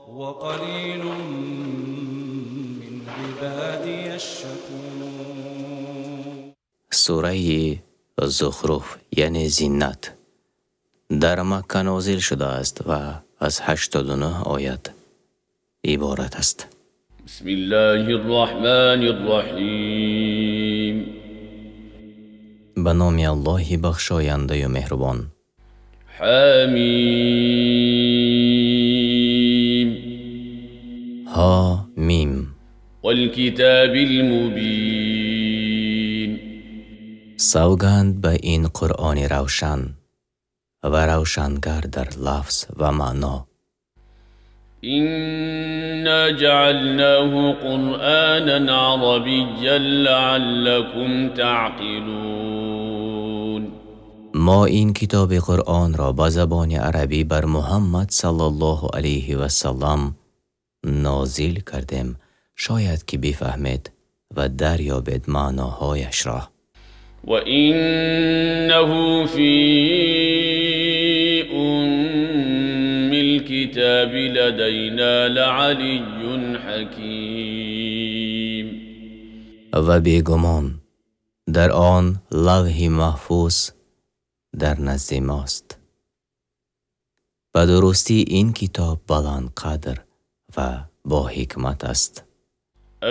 وقليل من عبادي الشكور. Сураи Зухруф, яъне Зинат, дар Макка нозил шудааст ва аз 89 оят иборат аст. بسم الله الرحمن الرحيم. Ба номи Аллоҳи бахшояндаю меҳрубон. حميم. Ҳо Мим. والكتاب المبين. Савганд ба ин Қуръони равшан ва равшангар дар лафз ва маъно. إنا جعلناه قرآنا عربيا لعلكم تعقلون. Мо ин китоби Қуръонро ба забони арабӣ бар Муҳаммад саллаллоҳу алайҳи вассалам нозил кардем, шояд ки бифаҳмед ва дарёбед маъноҳояшро. وإنه في أم الكتاب لدينا لعلي حكيم. Ва бегумон дар он лавҳи маҳфуз дар назди мост. Ба дурустӣ ин китоб баландқадр ва бо ҳикмат аст.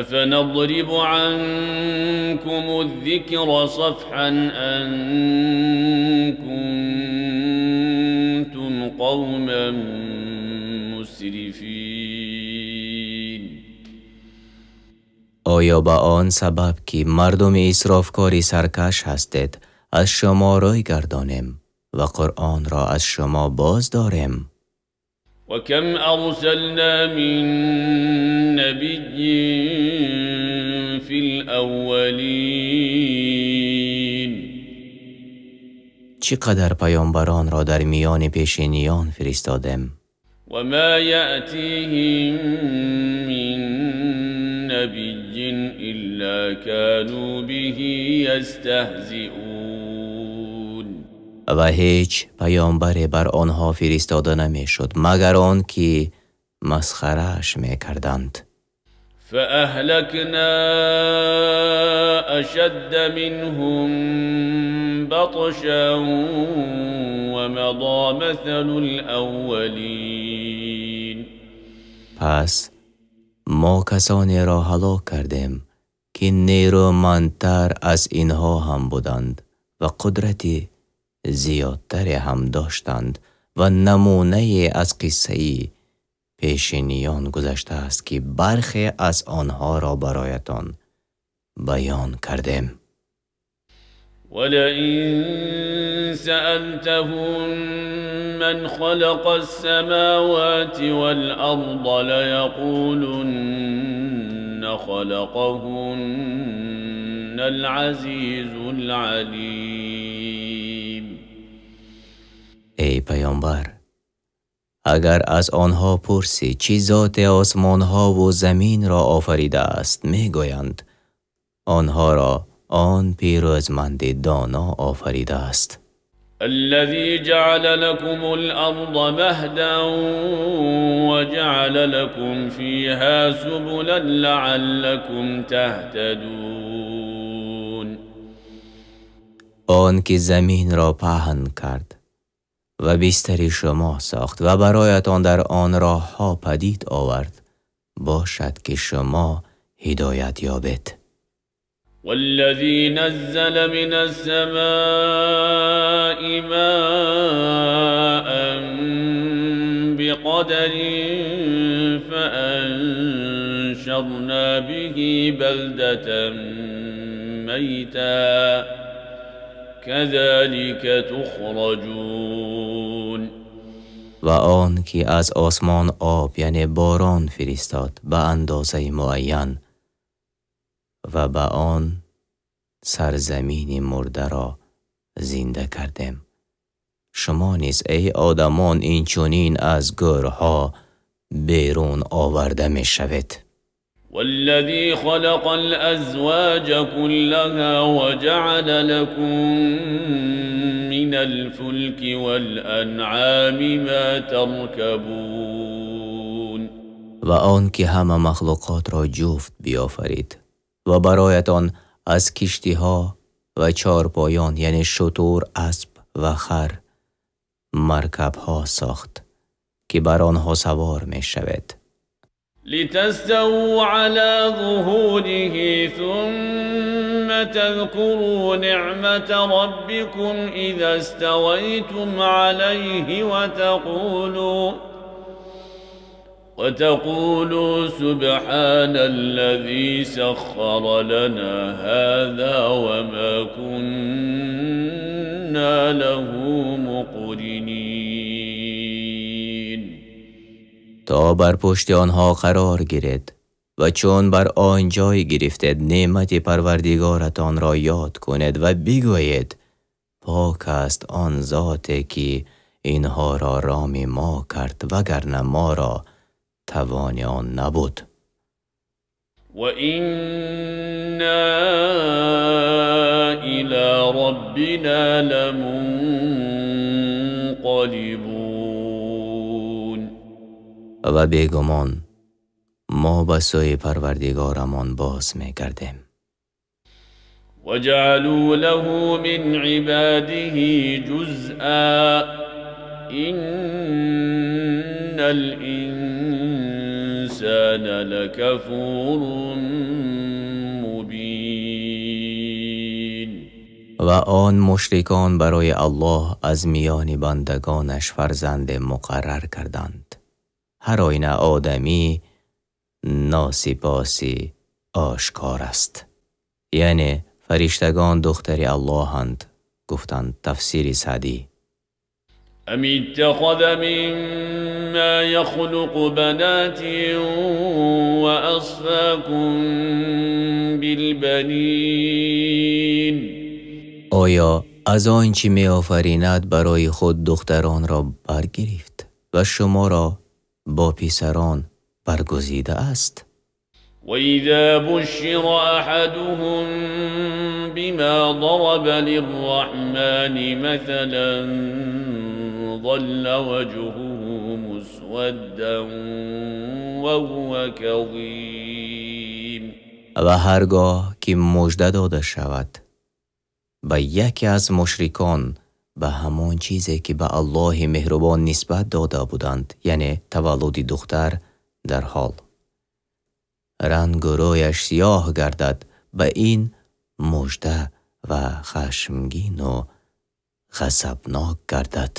أفنضرب عنكم الذكر صفحا أن كنتم قوما مسرفين. Оё ба он сабаб ки мардуми исрофкори саркаш ҳастед, аз шумо рӯй гардонем ва Қуръонро аз шумо боз дорем? وكم أرسلنا من نبي في الأولين. Чӣ қадар паёмбаронро дар миёни пешиниён фиристодем? وما يأتيهم من نبي إلا كانوا به يستهزئون. Ва ҳеҷ паёмбаре бар онҳо фиристода намешуд, магар он ки масхарааш мекарданд. فأهلكنا أشد منهم بطشا ومضى مثل الأولين. Пас мо касонеро ҳалок кардем, ки нерӯмандтар аз инҳо ҳам буданд ва қудрати зиёдтаре ҳам доштанд, ва намунае аз қиссаи пешиниён гузаштааст, ки бархе аз онҳоро бароятон баён кардем. ولئن سألتهم من خلق السماوات والأرض ليقولن خلقهن العزيز العليم. Эй паёмбар, агар аз онҳо пурсӣ, чӣ зоте осмонҳову заминро офаридааст, мегӯянд: онҳоро он пирӯзманди доно офаридааст. الذي جعل لكم الأرض مهدا وجعل لكم فيها سبلا لعلكم تهتدون. Он ки заминро паҳн кард ва бистари шумо сохт ва бароятон дар он роҳҳо падид овард, бошад ки шумо ҳидоят ёбед. والذي نزل من السماء ماء بقدر فأنشرنا به بلدة ميتا كذلك تخرجون. Ва он ки аз осмон об, яъне борон, фиристод ба андозаи муайян ва ба он сарзамини мурдаро зинда кардем. Шумо низ, эй одамон, инчунин аз гӯрҳо берун оварда мешавед. والذي خلق الأزواج كلها وجعل لكم من الفلك والأنعام ما تركبون. Ва он ки ҳама махлуқотро ҷуфт биёфарид ва бароятон аз киштиҳо ва чорпоён, яъне шутур, асп ва хар, маркабҳо сохт ки бар онҳо савор мешавед. لتستووا على ظهوره ثم تذكروا نعمة ربكم إذا استويتم عليه وتقولوا سبحان الذي سخر لنا هذا وما كنا له مقرنين. То бар пушти онҳо қарор гиред ва чун бар он ҷой гирифтед неъмати Парвардигоратонро ёд кунед ва бигӯед пок аст он зоте ки инҳоро роми мо кард, вагарна моро тавони он набуд. Ва инна ила роббина ламунқалибун. Ва бегумон мо ба сӯи Парвардигорамон боз мегардем. وجعلوا له من عباده جزءا إن الإنسان لكفور مبين. Ва он мушрикон барои Аллоҳ аз миёни бандагонаш фарзанд муқаррар карданд. Ҳар оина одамӣ носипосӣ ошкор аст. Яъне фариштагон духтари Аллоҳанд, гуфтанд тафсири Саъдӣ. أم اتخذ مما يخلق بنات وأصفاكم بالبنين. Оё аз он чӣ меофаринад барои худ духтаронро баргирифт ва шуморо бо писарон баргузида аст? وإذا بشر أحدهم بما ضرب للرحمن مثلا ظل وجهه مسودا وهو كظيم. Ва ҳаргоҳ ки мужда дода шавад ба яке аз мушрикон ба ҳамон чизе ки ба Аллоҳи меҳрубон нисбат дода буданд, яъне таваллуди духтар, дар ҳол рангу рӯяш сиёҳ гардад, ба ин мужда ва хашмгину ғазабнок гардад.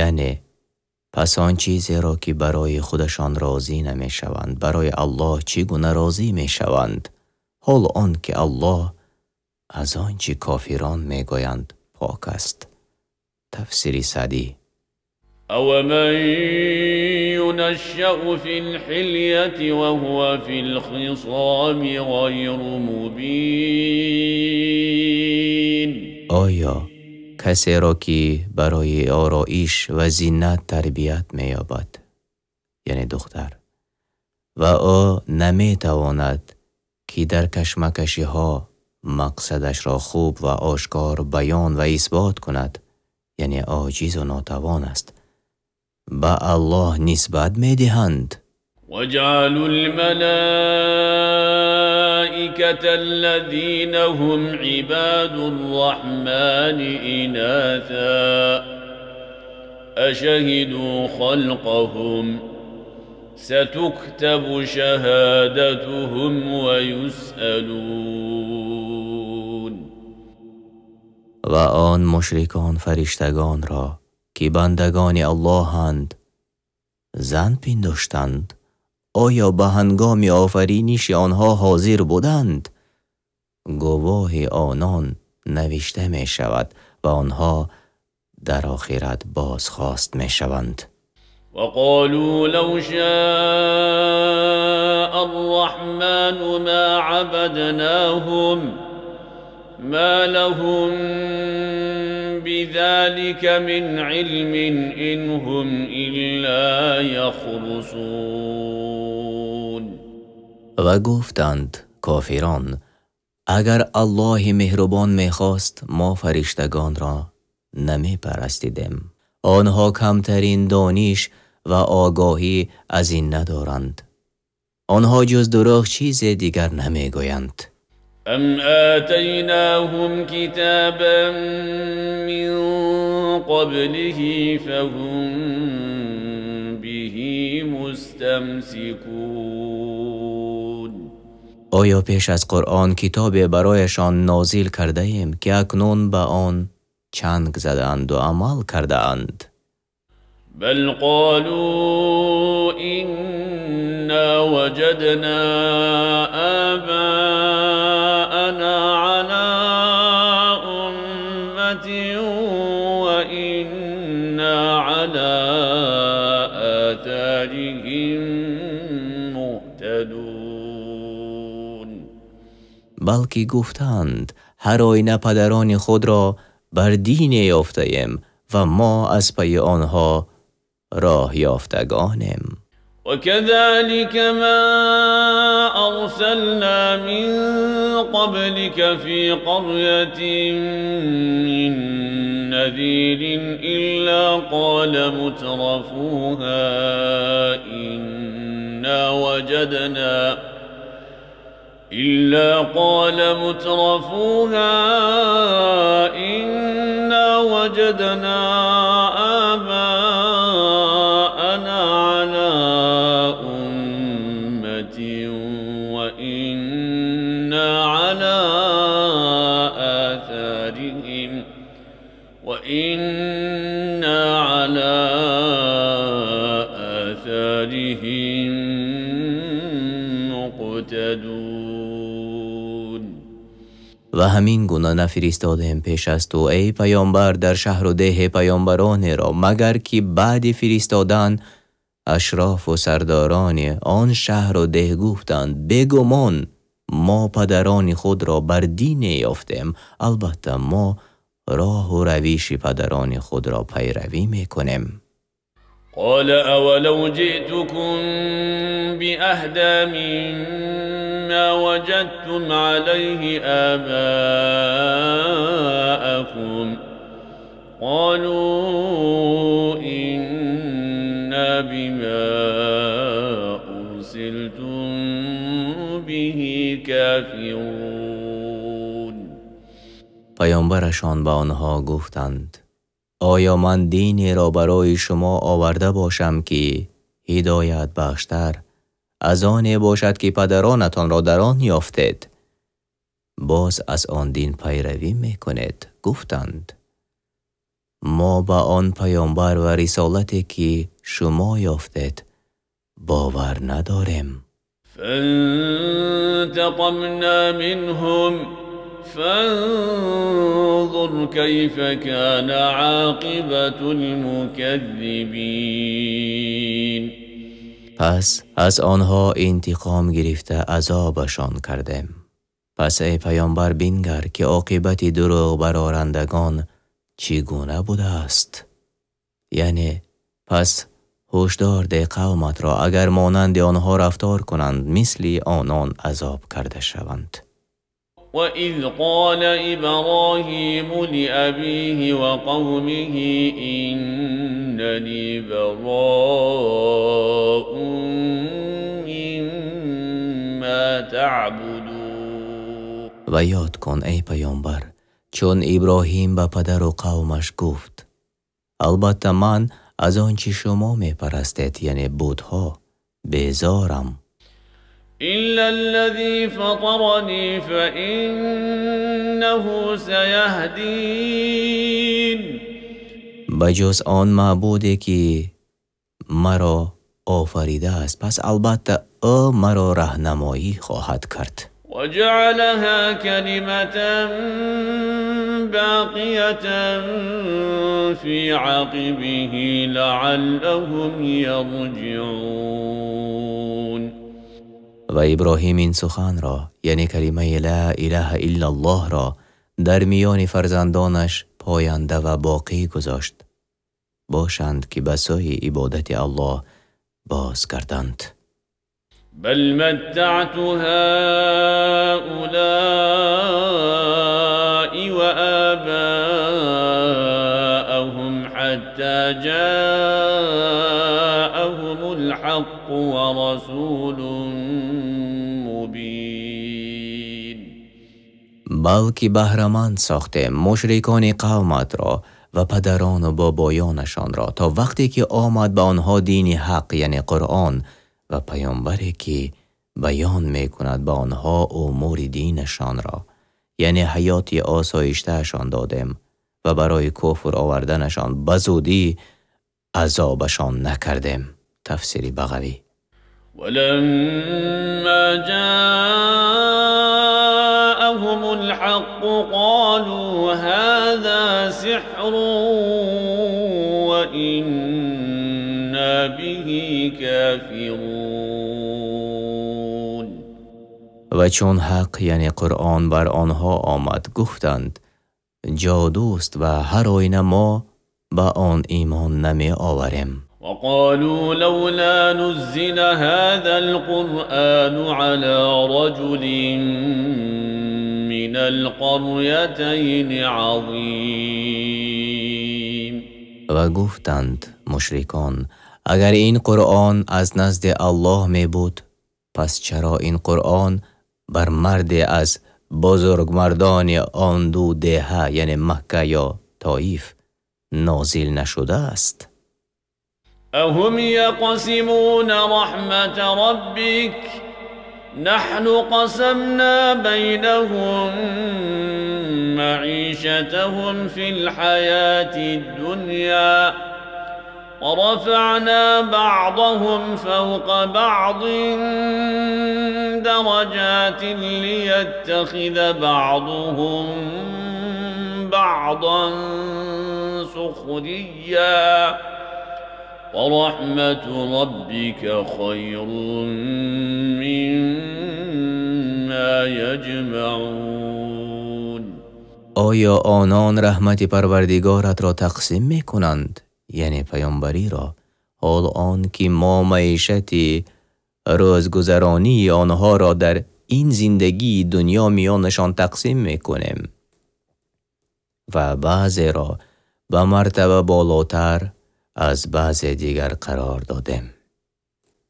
Яъне пас он чизеро ки барои худашон розӣ намешаванд, барои Аллоҳ чӣ гуна розӣ мешаванд, ҳол он ки Аллоҳ аз он чӣ кофирон мегӯянд пок аст. Тафсири Саъдӣ. أومن ينشأ في الحلية وهو في الخصام غير مبين. Оё касеро ки барои ороиш ва зинат тарбият меёбад, яъне духтар, ва ӯ наметавонад ки дар кашмакашиҳо мақсадашро хуб ва ошкор баён ва исбот кунад, яъне оҷизу нотавон аст, ба Аллоҳ нисбат медиҳанд. وجعلوا الملائكة الذين هم عباد الرحمن إناثا أشهدوا خلقهم ستكتب شهادتهم ويسألون. Ва он мушрикон фариштагонро ки бандагони Аллоҳанд зан пиндоштанд, оё ба ҳангоми офариниши онҳо ҳозир буданд? Гувоҳи онон навишта мешавад ва онҳо дар охират бозхост мешаванд. وقالوا لو شاء الرحمن ما عبدناهم ما لهم بذلك من علم إن هم إلا يخرصون. Ва гуфтанд кофирон агар Аллоҳи меҳрубон мехост мо фариштагонро намепарастидем. Онҳо камтарин дониш ва огоҳӣ аз ин надоранд. Онҳо ҷуз дурӯғ чизе дигар намегӯянд. أم آتيناهم كتابا من قبله فهم به مستمسكون. Оё пеш аз Қуръон китобе барояшон нозил кардаем, ки акнун ба он чанг задаанд ва амал кардаанд? بل قالوا إنا وجدنا آباءنا على أمة وإنا على آثارهم مهتدون. Балки гуфтанд, ҳар оина падарони худро бар дине ёфтаем ва мо аз пайи онҳо роҳ ёфтагонем. وكذلك ما أرسلنا من قبلك في قرية من نذير إلا قال مترفوها إنا وجدنا إلا قال مترفوها إنا وجدنا آباءنا على أمة وإنا على آثارهم وإنا على آثارهم مقتدون. Ва ҳамин гуна нафиристодем пеш аз ту, эй паёмбар, дар шаҳру деҳе паёмбаронеро, магар ки баъди фиристодан ашрофу сардорони он шаҳру деҳ гуфтанд: бегумон мо падарони худро бар дине ёфтем, албатта мо роҳу равиши падарони худро пайравӣ мекунем. قال أولو جئتكم بأهدى مما وجدتم عليه آباءكم قالوا إنا بما أرسلتم به كافرون. Паёмбарашон ба онҳо гуфтанд: оё ман динеро барои шумо оварда бошам, ки ҳидоят бахштар аз оне бошад, ки падаронатонро дар он ёфтед? Боз аз он дин пайравӣ мекунед? Гуфтанд: мо ба он паёмбар ва рисолате, ки шумо ёфтед, бовар надорем. فانتقمنا منهم فانظر كيف كان عاقبة المكذبين. Пас аз онҳо интиқом гирифта азобашон кардем. Пас эй паёмбар, бингар, ки оқибати дурӯғбарорандагон чӣ гуна будааст. Яъне пас ҳушдор деҳ қавматро, агар монанди онҳо рафтор кунанд, мисли онон азоб карда шаванд. وإذ قال إبراهيم لأبيه وقومه إنني براء مما تعبدون. Ва ёд кун, эй паёмбар, чун Иброҳим ба падару қавмаш гуфт: албатта ман аз он чӣ шумо мепарастед, яъне бутҳо, безорам. إلا الذي فطرني فإنه سيهدين. Ба ҷуз он маъбуде, ки маро офаридааст, пас албатта ӯ маро раҳнамоӣ хоҳад кард. وجعلها كلمة باقية في عقبه لعلهم يرجعون. Ва Иброҳим ин суханро, яъне калимаи ла илаҳа иллаллоҳро, дар миёни фарзандонаш поянда ва боқӣ гузошт, бошанд, ки ба сӯи ибодати Аллоҳ бозгарданд. بل متعت هؤلاء وآباءهم حتى جاءهم الحق ورسول مبين. Балки баҳраманд сохтем мушрикони қавматро ва падарону бобоёнашонро то вақте ки омад ба онҳо дини ҳақ, яъне Қуръон, ва паёмбаре ки баён мекунад ба онҳо умури динашонро, яъне ҳаёти осоиштаашон додем ва барои куфр оварданашон ба зудӣ азобашон накардем. Тафсири Бағавӣ. ولما جاءهم الحق قالوا هذا سحر وإنا به كافرون. Ва чун ҳақ, яъне Қуръон, бар онҳо омад, гуфтанд ҷодуст ва ҳар оина мо ба он имон намеоварем. وقالوا لولا نزل هذا القرآن على رجل من القريتين عظيم. Ва гуфтанд мушрикон агар ин Қуръон аз назди Аллоҳ мебуд, пас чаро ин Қуръон бар марде аз бузургмардони он ду деҳа, яъне Макка ё Тоиф, нозил нашудааст? أهم يقسمون رحمة ربك نحن قسمنا بينهم معيشتهم في الحياة الدنيا ورفعنا بعضهم فوق بعض درجات ليتخذ بعضهم بعضا سخريا ورحمة ربك خير مما يجمعون. Оё онон раҳмати Парвардигоратро тақсим мекунанд, яъне паёмбариро, ҳол он ки мо маишати рӯзгузаронии онҳоро дар ин зиндагии дунё миёнашон тақсим мекунем ва баъзеро ба мартаба болотар аз баъзе дигар қарор додем,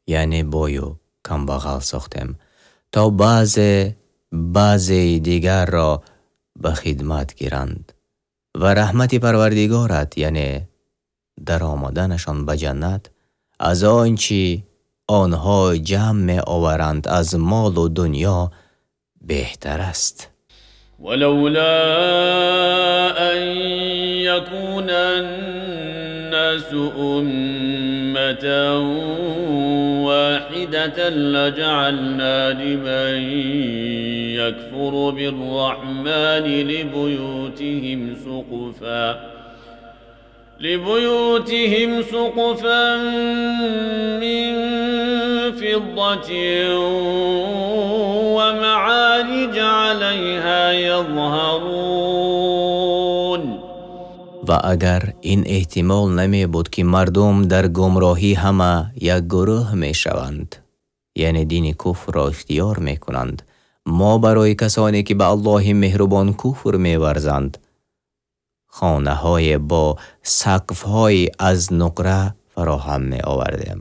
яъне бою камбағал сохтем, то баъзе баъзеи дигарро ба хидмат гиранд ва раҳмати Парвардигорат, яъне даромаданашон ба ҷаннат, аз он чӣ онҳо ҷамъ меоваранд аз молу дунё беҳтар аст. ولولا أن يكون الناس أمة واحدة لجعلنا لمن يكفر بالرحمن لبيوتهم سقفا من فضة ومعارج عليها يظهرون. Ва агар ин эҳтимол намебуд ки мардум дар гумроҳӣ ҳама як гурӯҳ мешаванд, яъне дини куфрро ихтиёр мекунанд, мо барои касоне ки ба Аллоҳи меҳрубон куфр меварзанд хонаҳое бо сақфҳои аз нуқра фароҳам меовардем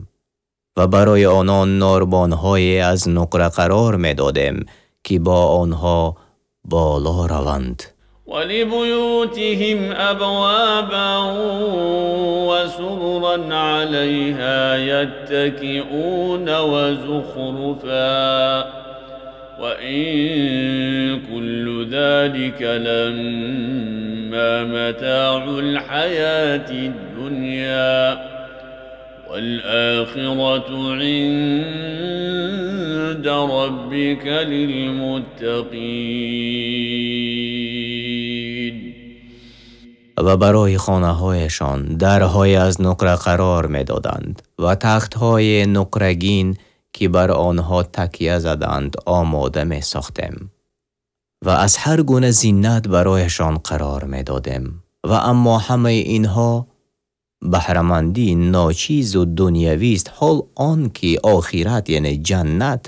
ва барои онон норбонҳое аз нуқра қарор медодем ки бо онҳо боло раванд. ولبيوتهم أبوابا وسررا عليها يتكئون وزخرفا وإن كل ذلك لما متاع الحياة الدنيا والآخرة عند ربك للمتقين. Ва барои хонаҳояшон дарҳое аз нуқра қарор медоданд ва тахтҳои нуқрагин ки бар онҳо такя заданд омода месохтем ва аз ҳар гуна зинат барояшон қарор медодем. Ва аммо ҳамаи инҳо баҳрамандии ночизу дунявист, ҳол он ки охират, яъне ҷаннат,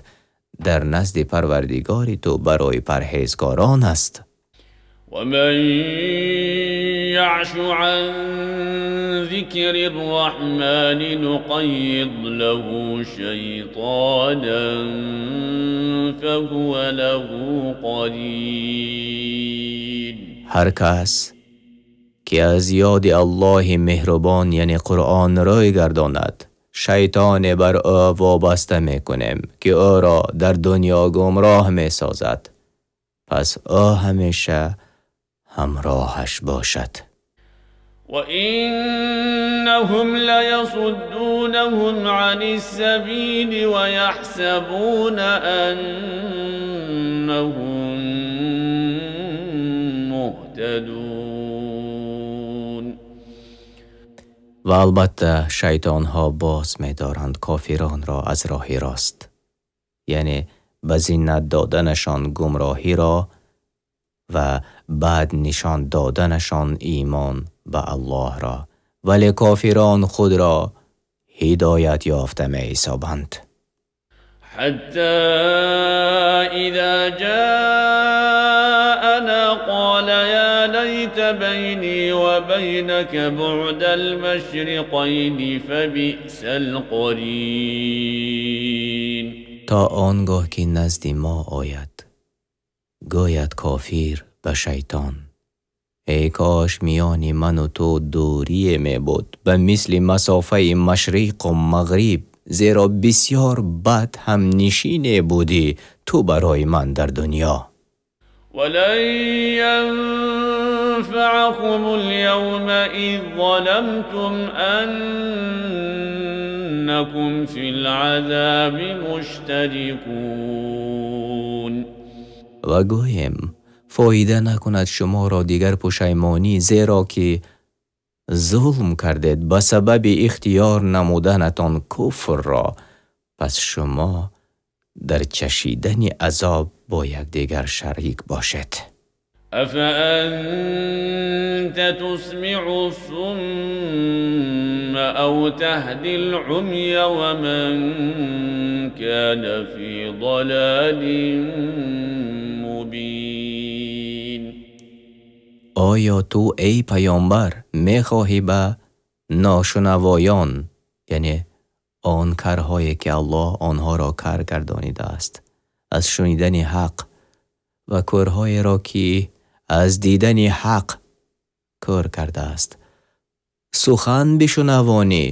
дар назди Парвардигори ту барои парҳезгорон аст. ومن يعش عن ذكر الرحمن نقيض له شيطانا فهو له قرين. Ҳар кас ки аз ёди Аллоҳи меҳрубон, яъне Қуръон, рӯй гардонад, шайтоне бар ӯ вобаста мекунем, ки ӯро дар дунё гумроҳ месозад, пас ӯ ҳамеша ҳамроҳаш бошад. وإنهم ليصدونهم عن السبيل ويحسبون أنهم مهتدون. Ва албатта шайтонҳо боз медоранд кофиронро аз роҳи рост, яъне ба зинат доданашон гумроҳиро ва бад нишон доданашон имон ба Аллоҳро, вале кофирон худро ҳидоят ёфта меҳисобанд. حتى إذا جاءنا قال يا ليت بيني وبينك بعد المشرقين فبئس القرين. То он гоҳ ки назди мо ояд, гӯяд кофир ба шайтон: эй кош миёни ману ту дурие мебуд ба мисли масофаи машриқу мағриб, зеро бисёр бад ҳамнишине будӣ ту барои ман дар дунё. ولن ينفعكم اليوم إذ ظلمتم أنكم في العذاب مشتركون. Ва гӯем фоида накунад шуморо дигар пушаймонӣ, зеро ки зулм кардед ба сабаби ихтиёр намуданатон куфрро, пас шумо дар чашидани азоб бо якдигар шарик бошед. أفأنت تسمع الصم أو تهدي العمي ومن كان في ضلال مبين. Оё ту, эй паёмбар, мехоҳӣ ба ношунавоён, яъне он карҳое ки Аллоҳ онҳоро кар гардонидааст аз шунидани ҳақ, ва кӯрҳоеро ки аз дидани ҳақ кӯр кардааст, сухан бишунавонӣ,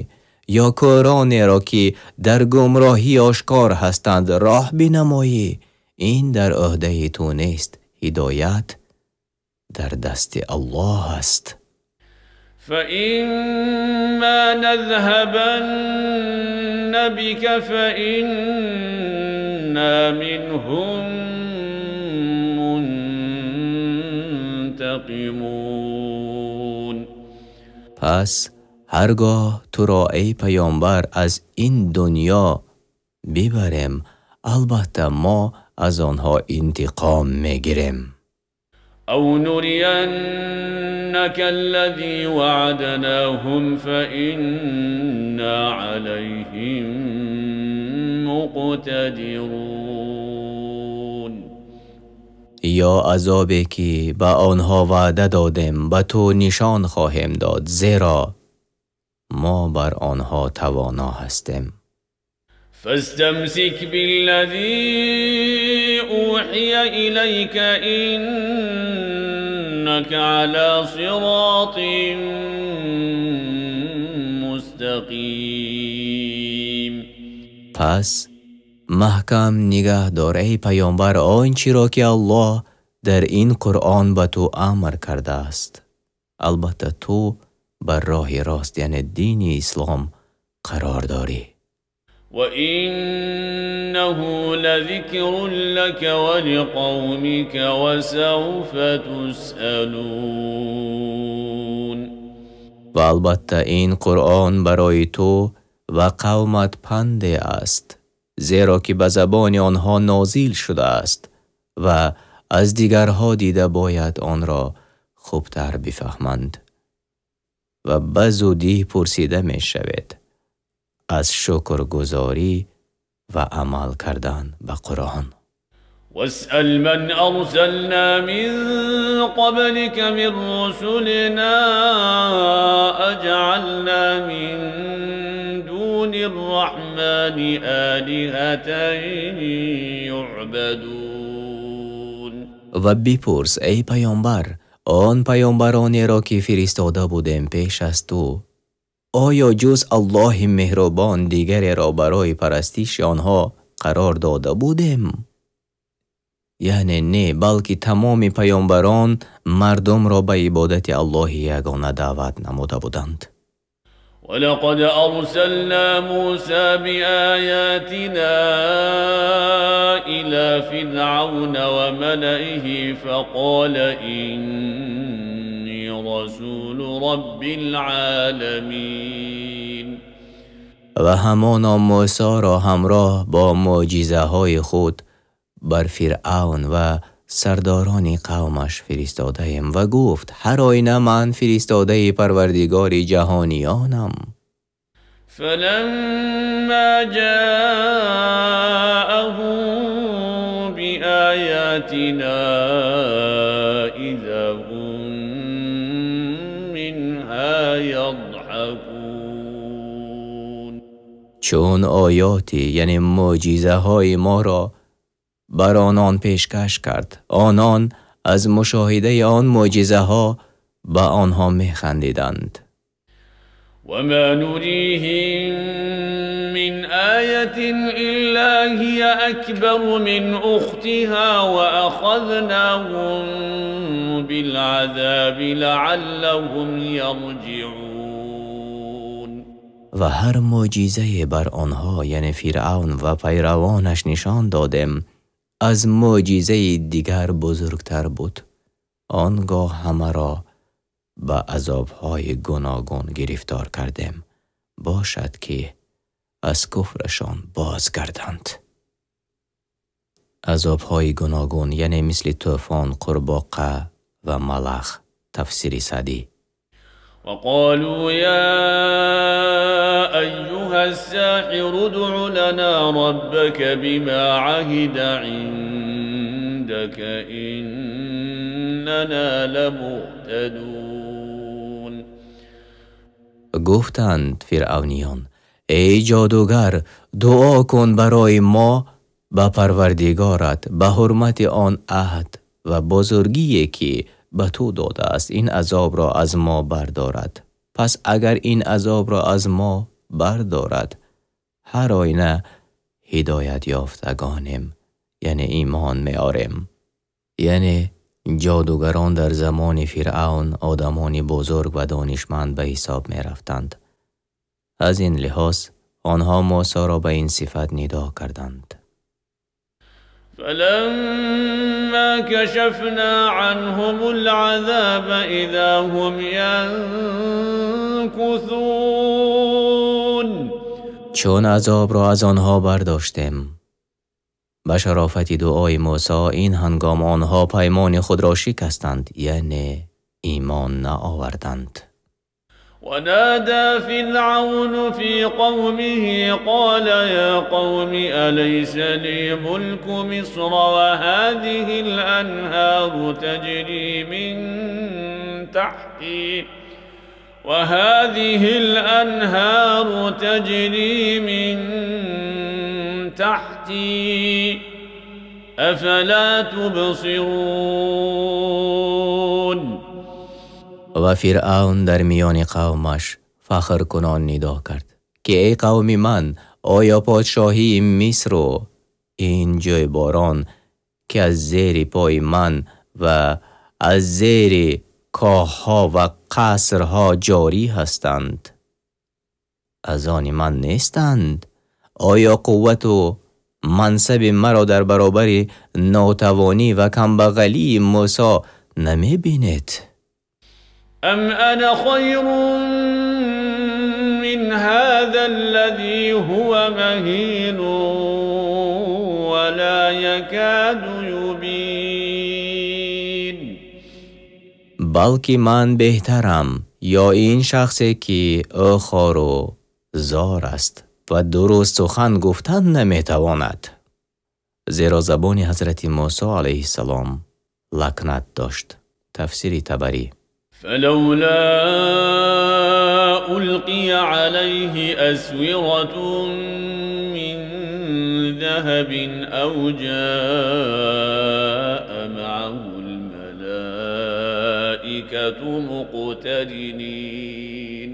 ё кӯронеро ки дар гумроҳӣ ошкор ҳастанд роҳ бинамоӣ? Ин дар ӯҳдаи ту нест, ҳидоят дар дасти Аллоҳ аст. فإما نذهبن بك فإنا منهم منتقمون. Пас ҳаргоҳ туро, эй паёмбар, аз ин дунё бибарем, албатта мо аз онҳо интиқом мегирем. أو نرينك الذي وعدناهم فإنا عليهم مقتدرون. Ё азобе ки ба онҳо ваъда додем ба ту нишон хоҳем дод, зеро мо бар онҳо тавоно ҳастем. فاستمسك بالذي أوحي إليك إنك على صراط مستقيم. Пас маҳкам нигаҳ дор, эй паёмбар, он чиро ки Аллоҳ дар ин Қуръон ба ту амр кардааст. Албатта ту бар роҳи рост, яъне дини ислом, қарор дорӣ. وإنه لذكر لك ولقومك وسوف تسألون. Ва албатта ин Қуръон барои ту ва қавмат панде аст, зеро ки ба забони онҳо нозил шудааст ва аз дигарҳо дида бояд онро хубтар бифаҳманд. Ва ба зудӣ пурсида мешавед аз шукргузорӣ ва амал кардан ба Қуръон. واسأل من أرسلنا من قبلك من رسلنا أجعلنا من دون الرحمن آلهة يعبدون. Ва бипурс эй паёмбар он паёмбаронеро ки фиристода будем пеш аз ту, оё ҷуз Аллоҳи меҳрубон дигареро барои парастиши онҳо қарор дода будем? Яъне не, балки тамоми паёмбарон мардумро ба ибодати Аллоҳи ягона даъват намуда буданд. ولقد أرسلنا موسى بآياتنا إلى فرعون وملئه فقال إني رسول رب العالمين. Ва ҳамоно Мусоро ҳамроҳ бо мӯъҷизаҳои худ бар Фиръавн ва сардорони қавмаш фиристодаем ва гуфт: ҳар оина ман фиристодаи Парвардигори ҷаҳониёнам. فلما جاءهم بآياتنا إذا هم منها يضحكون. Чун оёти, яъне мӯъҷизаҳои моро бар онон пешкаш кард, онон аз мушоҳидаи он мӯъҷизаҳо ба онҳо механдиданд. وما نريهم من آية إلا هي أكبر من أختها وأخذناهم بالعذاب لعلهم يرجعون. Ва ҳар мӯъҷизае бар онҳо, яъне Фиръавн ва пайравонаш нишон додем, аз мӯъҷизаи дигар бузургтар буд. Он гоҳ ҳамаро ба азобҳои гуногун гирифтор кардем, бошад ки аз куфрашон бозгарданд. Азобҳои гуногун яъне мисли тӯфон, қурбоқа ва малах. Тафсири Саъдӣ. وقالوا يا أيها الساحر ادع لنا ربك بما عهد عندك إننا لمهتدون. Гуфтанд фиръавниён: эй ҷодугар, дуо кун барои мо ба Парвардигорат ба ҳурмати он аҳд ва бузургие ки ба ту додааст ин азобро аз мо бардорад. Пас агар ин азобро аз мо бардорад, ҳар оина ҳидоят ёфтагонем, яъне имон меорем. Яъне ҷодугарон дар замони Фиръавн одамони бузург ва донишманд ба ҳисоб мерафтанд. Аз ин лиҳоз онҳо Мусоро ба ин сифат нидо карданд. فلما كشفنا عنهم العذاب إذا هم ينكثون. Чун азобро аз онҳо бардоштем, ба шарофати дуои Мусо ин ҳангом онҳо паймони худро шикастанд, яъне имон наоварданд. ونادى فرعون في قومه قال يا قوم أليس لي ملك مصر وهذه الأنهار تجري من تحتي وهذه الأنهار تجري من تحتي أفلا تبصرون. Ва Фиръавн дар миёни қавмаш фахркунон нидо кард ки эй қавми ман, оё подшоҳии Мисру ин ҷӯйборон ки аз зери пои ман ва аз зери коҳҳо ва қасрҳо ҷорӣ ҳастанд, аз они ман нестанд? Оё қуввату мансаби маро дар баробари нотавонӣ ва камбағалии Мусо намебинед? أم أنا خير من هذا الذي هو مهين ولا يكاد يبين. Балки ман беҳтарам ё ин шахсе ки ӯ хору зор аст ва дуруст сухан гуфтан наметавонад? Зеро забони ҳазрати Мусо алайҳиссалом лакнат дошт. Тафсири Табарӣ. فلولا ألقي عليه أسورة من ذهب أو جاء معه الملائكة مقترنين.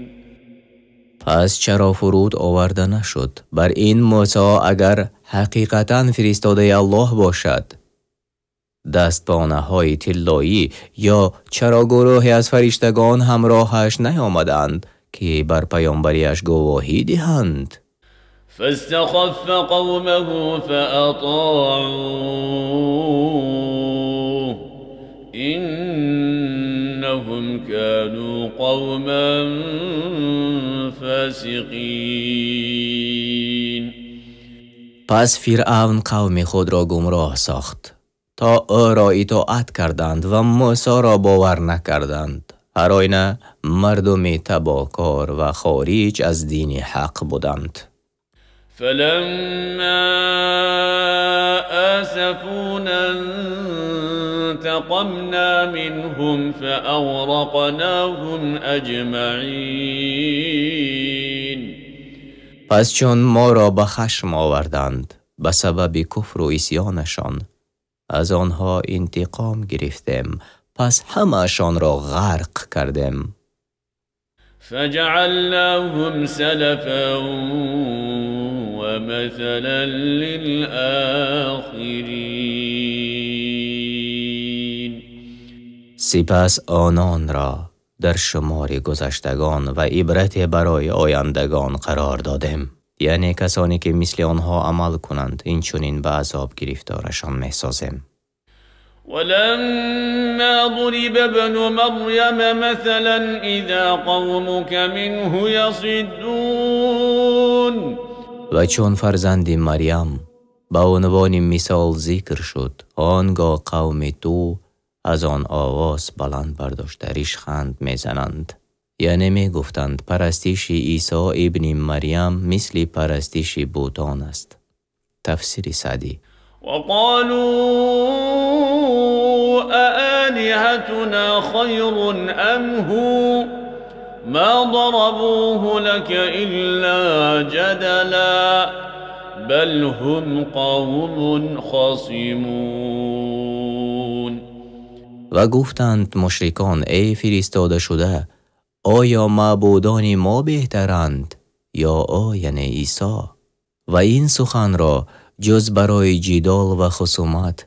Пас чаро фуруд оварда нашуд бар ин Мусо агар ҳақиқатан фиристодаи Аллоҳ бошад? Дастпонаҳои тиллоӣ ё чаро гурӯҳе аз фариштагон ҳамроҳаш наомаданд, ки бар паёмбариаш гувоҳӣ диҳанд? فاستخف قومه فأطاعوه إنهم كانوا قوما فاسقين. Пас Фиръавн қавми худро гумроҳ сохт, то ӯро итоат карданд ва Мусоро бовар накарданд. Ҳар оина мардуми табокор ва хориҷ аз дини ҳақ буданд. فلما آسفونا انتقمنا منهم فأغرقناهم أجمعين. Пас чун моро ба хашм оварданд ба сабаби куфру исёнашон, аз онҳо интиқом гирифтем, пас ҳамаашонро ғарқ кардем. فجعلناهم سلفا ومثلا للآخرين. Сипас ононро дар шумори гузаштагон ва ибрате барои ояндагон қарор додем, яъне касоне ки мисли онҳо амал кунанд, инчунин ба азоб гирифторашон месозем. ولما ضرب ابن مريم مثلا إذا قومك منه يصدون. Ва чун фарзанди Марьям ба унвони мисол зикр шуд, он гоҳ қавми ту аз он овоз баланд бардошта ришханд мезананд. Яъне мегуфтанд, парастиши Исо ибни Марьям мисли парастиши бутон аст. Тафсири Саъдӣ. وقالوا أآلهتنا خير أم هو ما ضربوه لك إلا جدلا بل هم قوم خصمون. Ва гуфтанд мушрикон, эй фиристода шуда, оё маъбудони мо беҳтаранд ё ӯ, яъне Исо? Ва ин суханро ҷуз барои ҷидол ва хусумат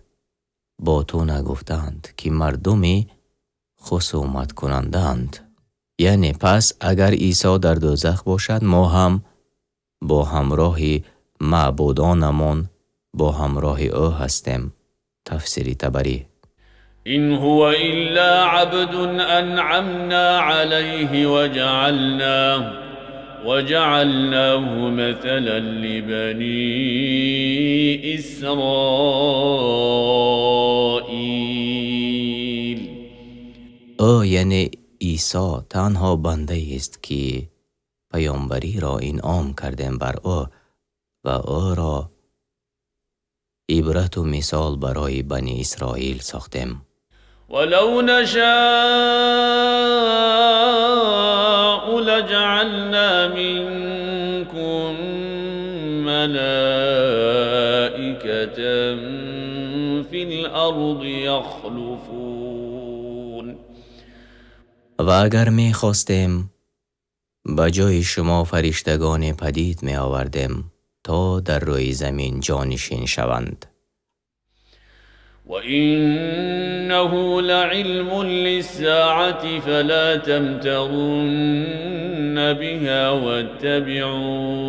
бо ту нагуфтанд, ки мардуми хусуматкунандаанд. Яъне пас агар Исо дар дӯзах бошад, мо ҳам бо ҳамроҳи маъбудонамон бо ҳамроҳи ӯ ҳастем. Тафсири Табарӣ. إن هو إلا عبد أنعمنا عليه وجعلناه مثلا لبني إسرائيل. Ӯ, яъне Исо, танҳо бандаест, ки паёмбариро инъом кардем бар ӯ ва ӯро ибрату мисол барои Бани Исроил сохтем. ولو نشاء لجعلنا منكم ملائكة في الأرض يخلفون. Ва агар мехостем, ба ҷои шумо фариштагоне падид меовардем, то дар рӯи замин ҷонишин шаванд. وإنه لعلم للساعة فلا تمترن بها واتبعون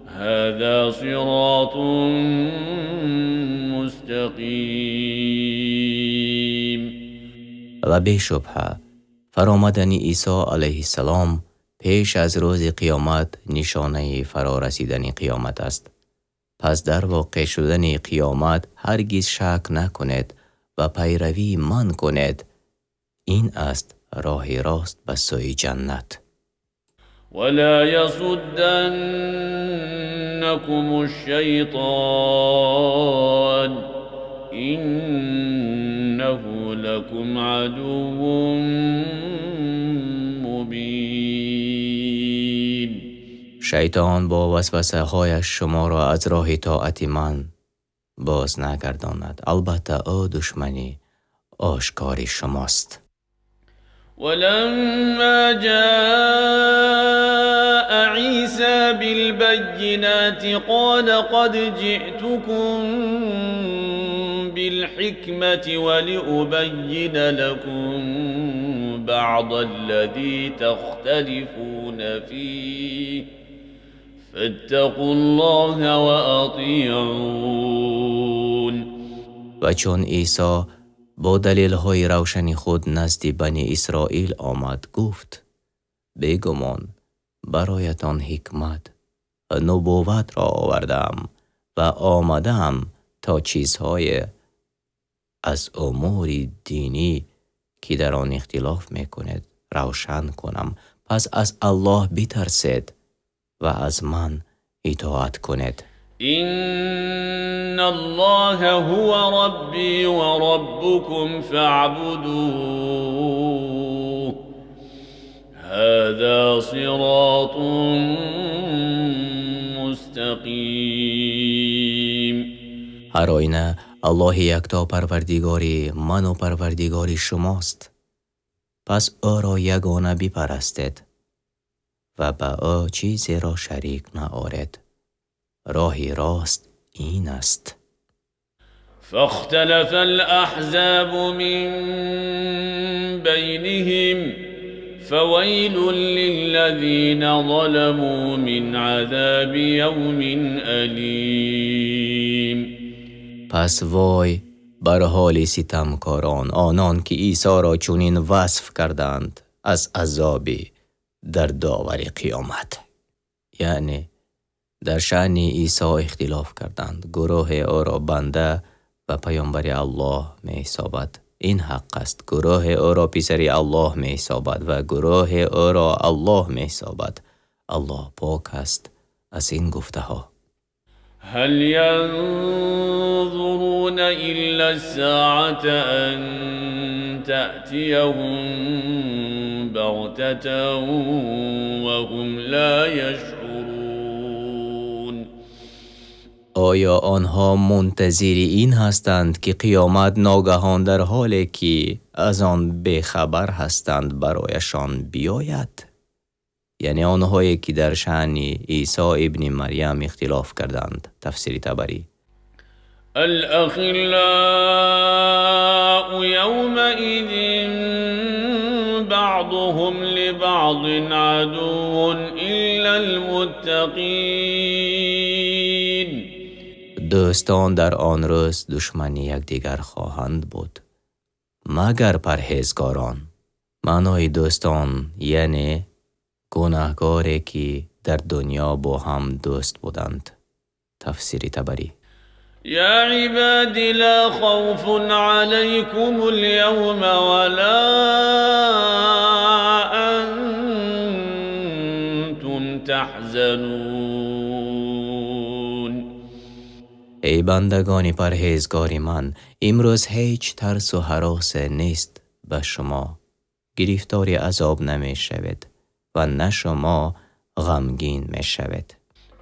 هذا صراط مستقيم. Ва бешубҳа фаромадани Исо алайҳиссалом пеш аз рӯзи қиёмат нишонаи фарорасидани қиёмат аст. Пас дар воқеъ шудани қиёмат ҳаргиз шак накунед ва пайравии ман кунед. Ин аст роҳи рост ба сӯи ҷаннат. ولا يصدنكم الشيطان إنه لكم عدو مبين. شیطان با وسوسه هایش شما را از راه طاعت من باز نگرداند، البته او دشمنی آشکار شماست. ولما جاء عيسى بالبينات قال قد جئتكم بالحكمة ولأبين لكم بعض الذي تختلفون فيه فاتقوا الله وأطيعون. و چون عیسی با دلیل‌های روشن خود نزد بنی اسرائیل آمد، گفت: بیگمان برایتان حکمت و نبوت را آوردم و آمدم تا چیزهای از امور دینی که در آن اختلاف میکنید روشن کنم. پس از الله بترسید و از من اطاعت کنید. إن الله هو ربي وربكم فاعبدوه هذا صراط مستقیم. هر آینه الله یکتا پروردگاری من و پروردگاری شماست، پس او را یگانه بپرستید و به او چیزی را شریک نآرید. راه راست این است. فاختلف الأحزاب من بينهم فويل للذين ظلموا من عذاب يوم أليم. پس وای بر حال ستمکاران، آنان که عیسی را چنین وصف کردند از عذاب در داور قیامت. یعنی در شأن عیسی اختلاف کردند. گروه او را بنده و پیامبر الله می حسابد، این حق است. گروه او را پسر الله می حسابد و گروه او را الله می حسابد. الله پاک است از این گفته ها. هل ينظرون إلا الساعة أن تأتيهم بغتة وهم لا يشعرون. آیا آنها منتظر این هستند که قیامت ناگهان در حالی که از آن بیخبر هستند برایشان بیاید؟ یعنی آنهایی که در شأن عیسی ابن مریم اختلاف کردند. تفسیر طبری. الأخلاء يومئذ بعضهم لبعض عدو إلا المتقین. دوستان در آن روز دشمن یکدیگر خواهند بود مگر پرهیزکاران. معنای دوستان یعنی گناهکاری که در دنیا با هم دوست بودند. تفسیر طبری. یا عباد لا خوف علیکم اليوم ولا انتم تحزنون. ای بندگان پرهیزگار من، امروز هیچ ترس و هراس نیست به شما، گرفتار عذاب نمی شوید و نه شما غمگین می شوید.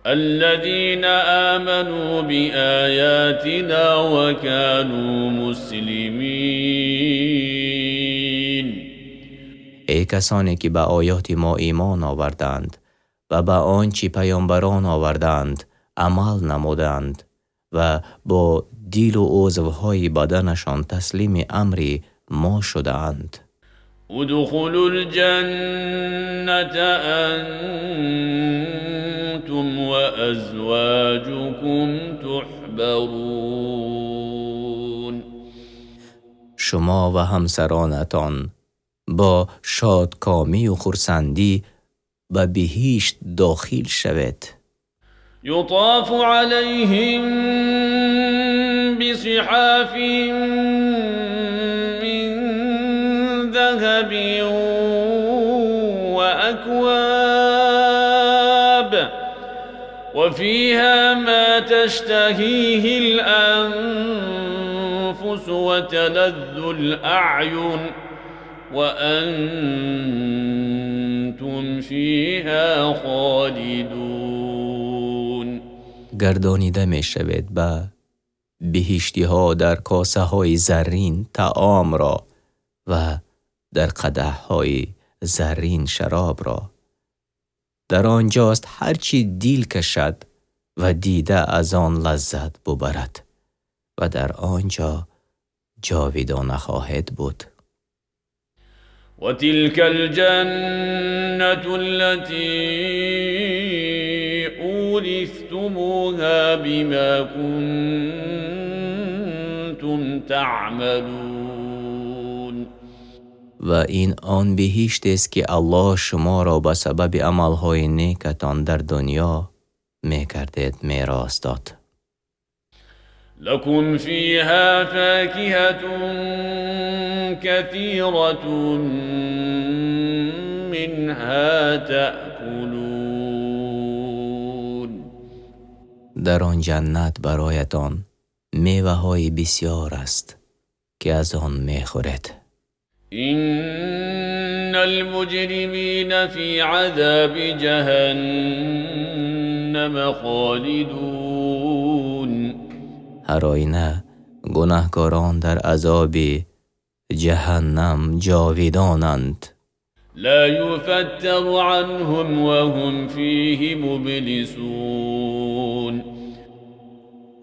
الذين آمنوا بآياتنا وكانوا مسلمين. ای کسانی که به آیات ما ایمان آوردند و به آنچه پیامبران آوردند عمل نمودند و با دل و عضوهای بدنشان تسلیم امر ما شده‌اند. ادخلوا الجنة انتم وازواجكم تحبرون. شما و همسرانتان با شادکامی و خرسندی به بهشت داخل شوید. یطاف علیهم بصحاف من ذهب وأكواب وفيها ما تشتهيه الأنفس وتلذ الأعين وأنتم فيها خالدون. گردانیده می شوید به بهشتی ها در کاسه های زرین طعام را و در قدح های زرین شراب را. در آنجاست هرچی دل کشد و دیده از آن لذت ببرد و در آنجا جاویدانه خواهد بود. وتلك الجنة التي أورثتموها بما كنتم تعملون. و این آن بهشت است که الله شما را به سبب عملهای نیکتان در دنیا میکردید میراث داد. لكم فيها فاكهة كثيرة منها تأكلون. در آن جنت برایتان میوه‌های بسیار است که از آن میخورید. إن المجرمين في عذاب جهنم خالدون. هر آینه گناهکاران در عذاب جهنم جاویدانند. لا يفتر عنهم وهم فيه مبلسون.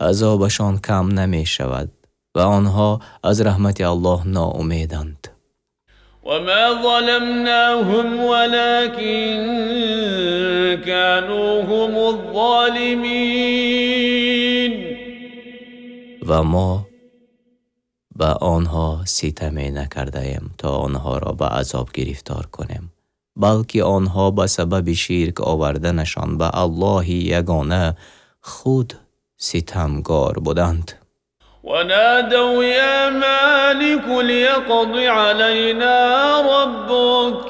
عذابشان کم نمی شود و آنها از رحمت الله ناامیدند. وما ظلمناهم ولكن كانوا هم الظالمين. و ما به آنها ستم نکردیم تا آنها را به عذاب گرفتار کنیم، بلکه آنها به سبب شرک آوردنشان به الله یگانه خود ستمگار بودند. ونادوا يا مالك ليقض علينا ربك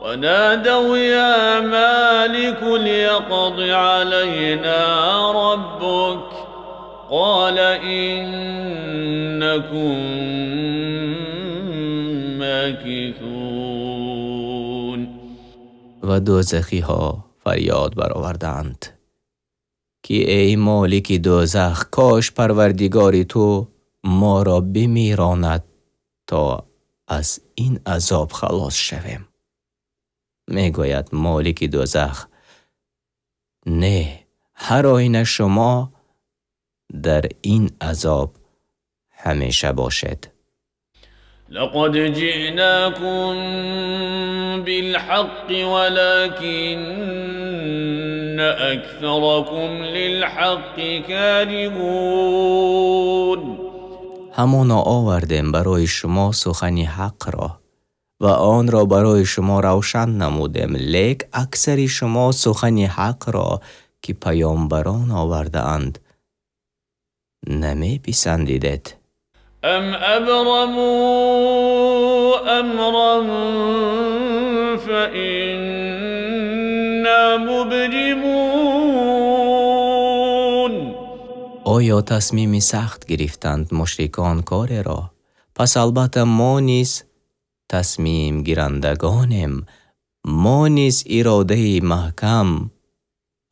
ونادوا يا مالك ليقض علينا ربك قال إنكم ماكثون. و دوزخی ها فریاد برآوردند که ای مالک دوزخ، کاش پروردگار تو ما را بمیراند تا از این عذاب خلاص شویم. میگوید مالک دوزخ: نه، هر آینه شما در این عذاب همیشه باشد. لقد جئناكم بالحق ولكن أكثركم للحق كارهون. همانا آوردیم برای شما سخن حق را و آن را برای شما روشن نمودیم، لیک اکثر شما سخن حق را که پیامبران آورده اند نمی پسندیدید. ام ابرموا امرا فإنا مبرمون. آیا تصمیم سخت گرفتند مشرکان کار را؟ پس البته ما نیز تصمیم گیرندگانیم، ما نیز اراده محکم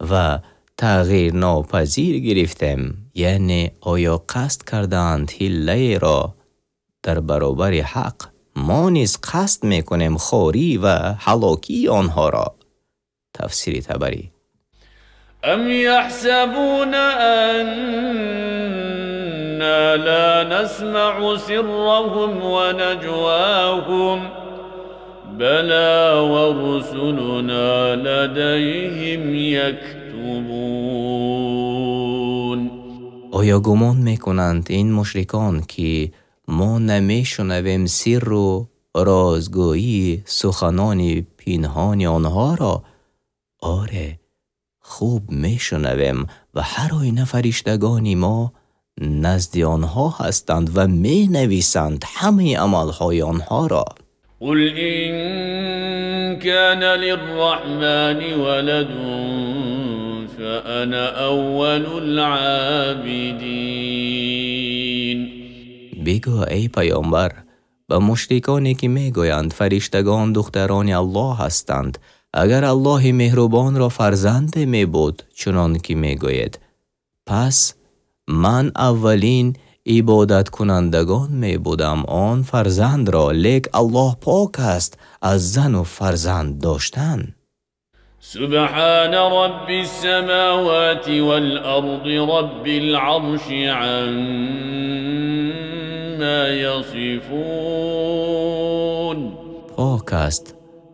و تغییر ناپذیر گرفتیم. یعنی آیا قصد کردند حیله را در برابر حق؟ ما نیز قصد میکنیم خواری و هلاکی آنها را. تفسیر طبری. ام یحسبون انا لا نسمع سرهم ونجواهم بلى ورسلنا لديهم یکتبون. آیا گمان میکنند این مشرکان که ما نمیشنویم سر و رازگویی سخنان پنهان آنها را؟ آره، خوب میشنویم و هر آینه فرشتگان ما نزد آنها هستند و می نویسند همه عملهای آنها را. قل إن كان للرحمن ولد فأنا فأنا أول العابدين. Бигӯ эй паёмбар ба мушриконе ки мегӯянд фариштагон духтарони Аллоҳ ҳастанд, агар Аллоҳи меҳрубонро фарзанде мебуд чунон ки мегӯед, пас ман аввалин ибодаткунандагон мебудам он фарзандро, лек Аллоҳ пок аст аз зану фарзанд доштан. سبحان رب السماوات والأرض رب العرش عما يصفون. Пок аст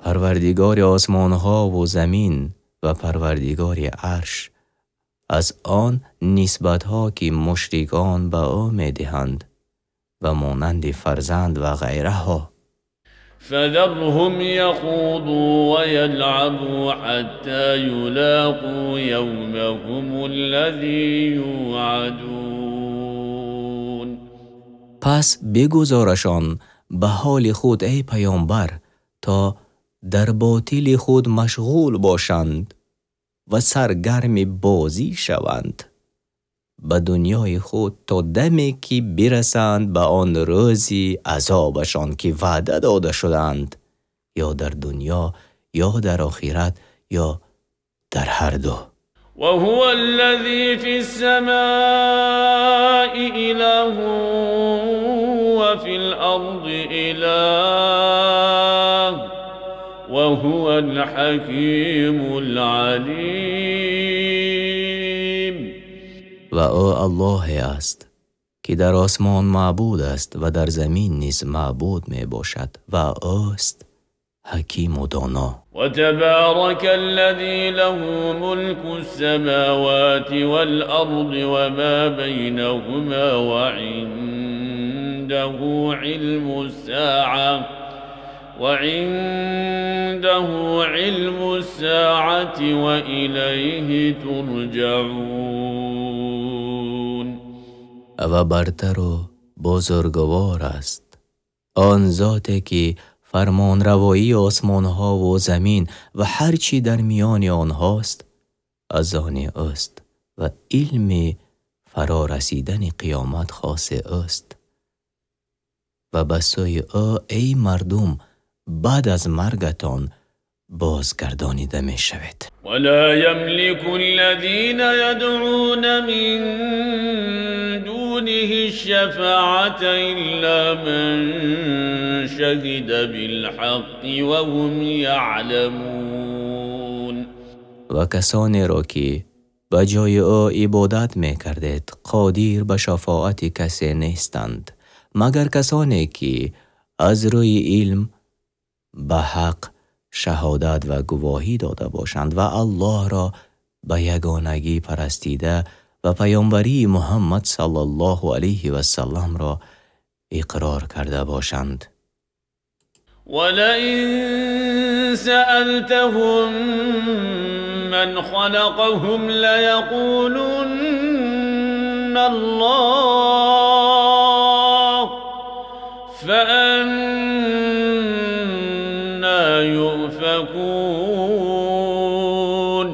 парвардигори осмонҳо ва замин ва парвардигори арш аз он нисбатҳо ки мушрикон ба ӯ медиҳанд ба монанди фарзанд ва ғайраҳо. فذرهم يخوضوا ويلعبوا حتى يلاقوا يومهم الذي يوعدون. Пас бигузорашон ба ҳоли худ эй паёмбар то дар ботили худ машғул бошанд ва саргарми бозӣ шаванд ба дунёи худ то даме ки бирасанд ба он рӯзи азобашон ки ваъда дода шудаанд, ё дар дунё ё дар охират ё дар ҳар ду. وهو الذي في السماء إله وفي الأرض إله وهو الحكيم العليم. Ва ӯ Аллоҳе аст ки дар осмон маъбуд аст ва дар замин низ маъбуд мебошад ва ӯст ҳакиму доно. وتبارك الذي له ملك السماوات والأرض وما بينهما وعنده علم الساعة وإليه ترجعون. Ва бартару бузургвор аст он зоте ки фармонравоии осмонҳо ва замин ва ҳар чӣ дар миёни онҳост аз они ӯст ва илми фаро расидани қиёмат хоси ӯст ва ба сӯи ӯ эй мардум баъд аз маргатон бозгардонида мешавед. ولا يملك الذين يدعون من دونه الشفاعة إلا من شهد بالحق وهم يعلمون. Ва касонеро ки ба ҷои ӯ ибодат мекардед қодир ба шафоати касе нестанд, магар касоне ки аз рӯи илм ба ҳақ шаҳодат ва гувоҳӣ дода бошанд ва Аллоҳро ба ягонагӣ парастида ва паёмбарии Муҳаммад саллаллоҳу алайҳи васалламро иқрор карда бошанд. ولئن سألتهم من خلقهم ليقولن الله فأنى يؤفكون.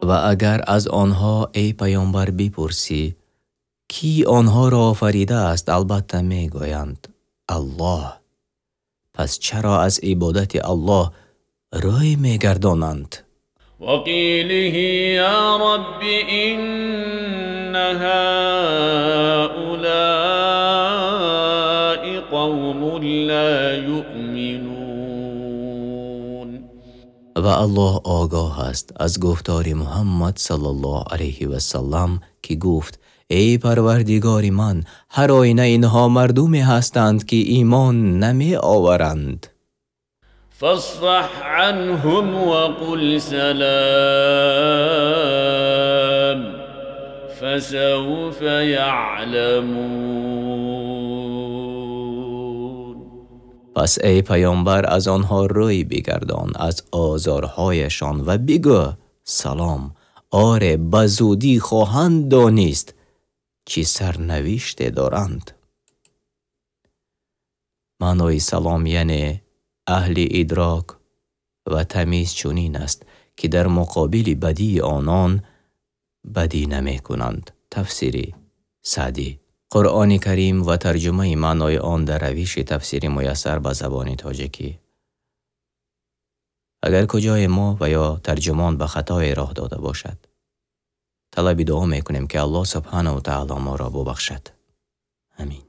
Ва агар аз онҳо эй паёмбар бипурсӣ кӣ онҳоро офаридааст, албатта мегӯянд Аллоҳ. Пас чаро аз ибодати Аллоҳ рӯй мегардонанд? وقيله يا رب إن هؤلاء قوم لا يؤمنون. Ва Аллоҳ огоҳ аст аз гуфтори Муҳаммад саллаллоҳу алайҳи васаллам ки гуфт: эй парвардигори ман, ҳар оина инҳо мардуме ҳастанд ки имон намеоваранд. فاصفح عنهم وقل سلام فسوف يعلمون. Пас эй паёмбар аз онҳо рӯй бигардон аз озорҳояшон ва бигӯ салом, оре ба зудӣ хоҳанд донист чӣ сарнавиште доранд. Маънои салом яъне аҳли идрок ва тамиз чунин аст ки дар муқобили бадии онон бадӣ намекунанд. Тафсири Саъдӣ. Қуръони Карим ва тарҷумаи маънои он дар равиши тафсири муяссар ба забони тоҷикӣ. Агар куҷое мо ва ё тарҷумон ба хатое роҳ дода бошад, талаби дуо мекунем, ки Аллоҳ субҳонаҳу ва таъоло моро бубахшад. Амин.